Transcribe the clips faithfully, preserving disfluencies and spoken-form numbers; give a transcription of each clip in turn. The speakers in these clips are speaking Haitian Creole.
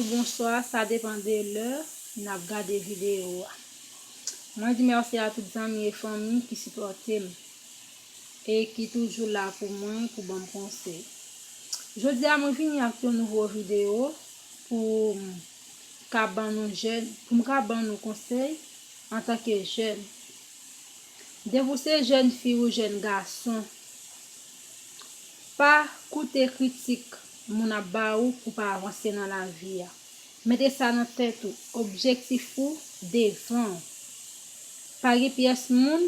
Bonswa, sa depann de lè n ap gade videyo a. Mwen di mèsi a tout zanmi e fanmi ki sipòte m e ki toujou la pou mwen, pou ban m konsèy. Jodi a, mwen vini ak yon nouvo videyo pou m ka ban nou jèn, pou m ka ban nou konsèy antanke jèn. Depi w se jèn fi ou jèn gason, pa koute kritik moun ap ba ou pou pa avanse nan lavi a. Mete sa nan tèt ou, objektif ou devan w. Pa gen pyès moun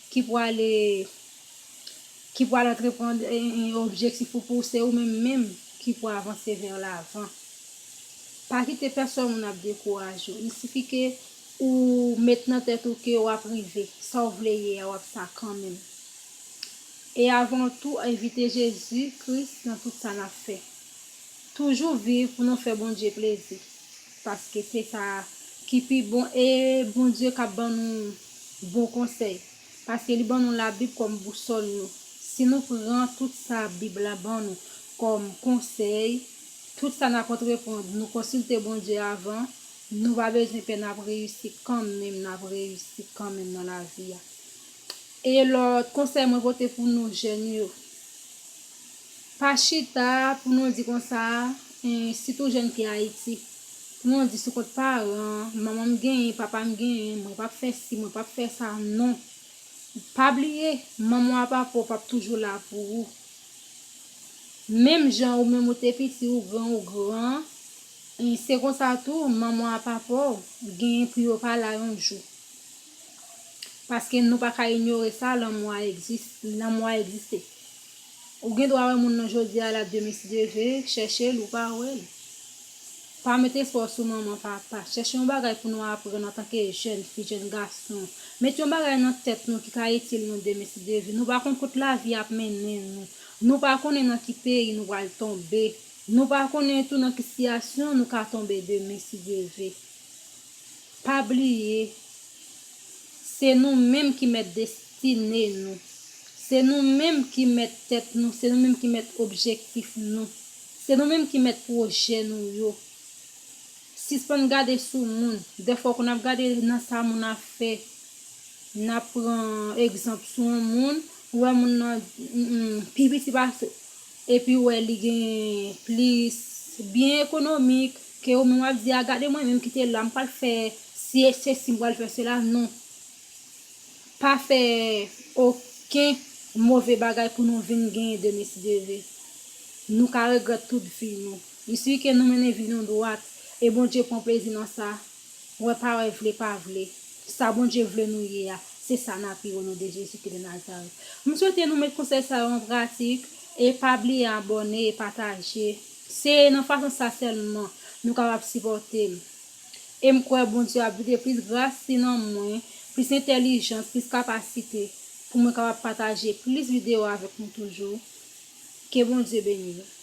ki pwale ki pral antreprann objektif ou pou se ou menm menm ki pou avanse vè lavan. Pa kite pèsonn moun ap dekouraje w. Il sifi ke ou met nan tèt ou ke w ap rive, sa w vle ye a w ap sa kanmenm. E avan tou, envite Jezi Kris nan tout sa n ap fè. Toujou viv pou nou fè Bondye plezi, paske se sa ki pi bon e Bondye k ap ban nou bon konsèy, paske li ban nou Labib kòm bousòl nou. Si nou pran tout sa Bib la ban nou kòm konsèy, tout sa n ap antreprann, nou konsilte Bondye avan, nou pa bezwen pè, n ap reyisi kanmenm, n ap reyisi kanmenm nan lavi a. E lòt konsèy mwen pote pou nou jèn yo, pa chita pou nou di konsa, sitou jèn ki Ayiti, pou nou di sou kont paran, manman m genyen, papa m genyen, mwen p ap fè si, mwen p ap fè sa, non. Pa bliye, manman w a papa w p ap toujou la pou ou. Menm jan ou menm ou te piti, ou gran, ou gran, se konsa tou, manman w a papa w genyen pou yo pa la yon jou. Paske nou pa ka inyore sa, lanmou a egzis-, lanmou a egziste. Ou gen dwa wè moun nan jodi a la, demen si Dye vle, chèche l, ou pa wè l. Pa met espwa w sou manman, papa. Chèche yon bagay pou nou aprann antanke jèn fi, jèn gason. Met yon bagay nan tèt nou ki ka itil nou demen si Dye vle. Nou pa konn kote lavi ap mennen nou. Nou pa konnen nan ki peyi nou pral tonbe. Nou pa konnen tou nan ki sitiyasyon nou ka tonbe demen si Dye vle. Pa bliye, se nou menm ki mèt destine nou. Se nou menm ki mèt tèt nou, se nou menm ki mèt objektif nou. Se nou menm ki mèt pwojè nou yo. Sispann gade sou moun. Dèfwa, kon n ap gade nan sa moun ap fè, n ap pran egzanp sou yon moun, ou wè moun nan, mm, mm, pi piti pase w, epi ou wè li gen plis byen ekonomik ke ou menm, w ap di, "A, gade mwen menm ki te la, m pral fè si e se si, m pral fè sela." Non. Pa fè okenn move bagay pou nou vin genyen demen si Dye vle. Nou ka regrèt tout vi nou. Li si ke nou mennen vi nou dwat, e Bondye pran plezi nan sa. Wè pa wè, vle pa vle, sa Bondye vle nou ye a, se sa n ap ye o non de Jezi ki de Nazarèt. M swete nou met konsèy sa yo an pratik, e pa bliye abòne e pataje. Se nan fason sa sèlman nou kapab sipòte m. E m kwè Bondye ap vide plis gras li nan mwen, plis entèlijans, plis kapasite pou mwen kapab pataje plis videyo avèk nou toujou. Ke Bondye beni nou.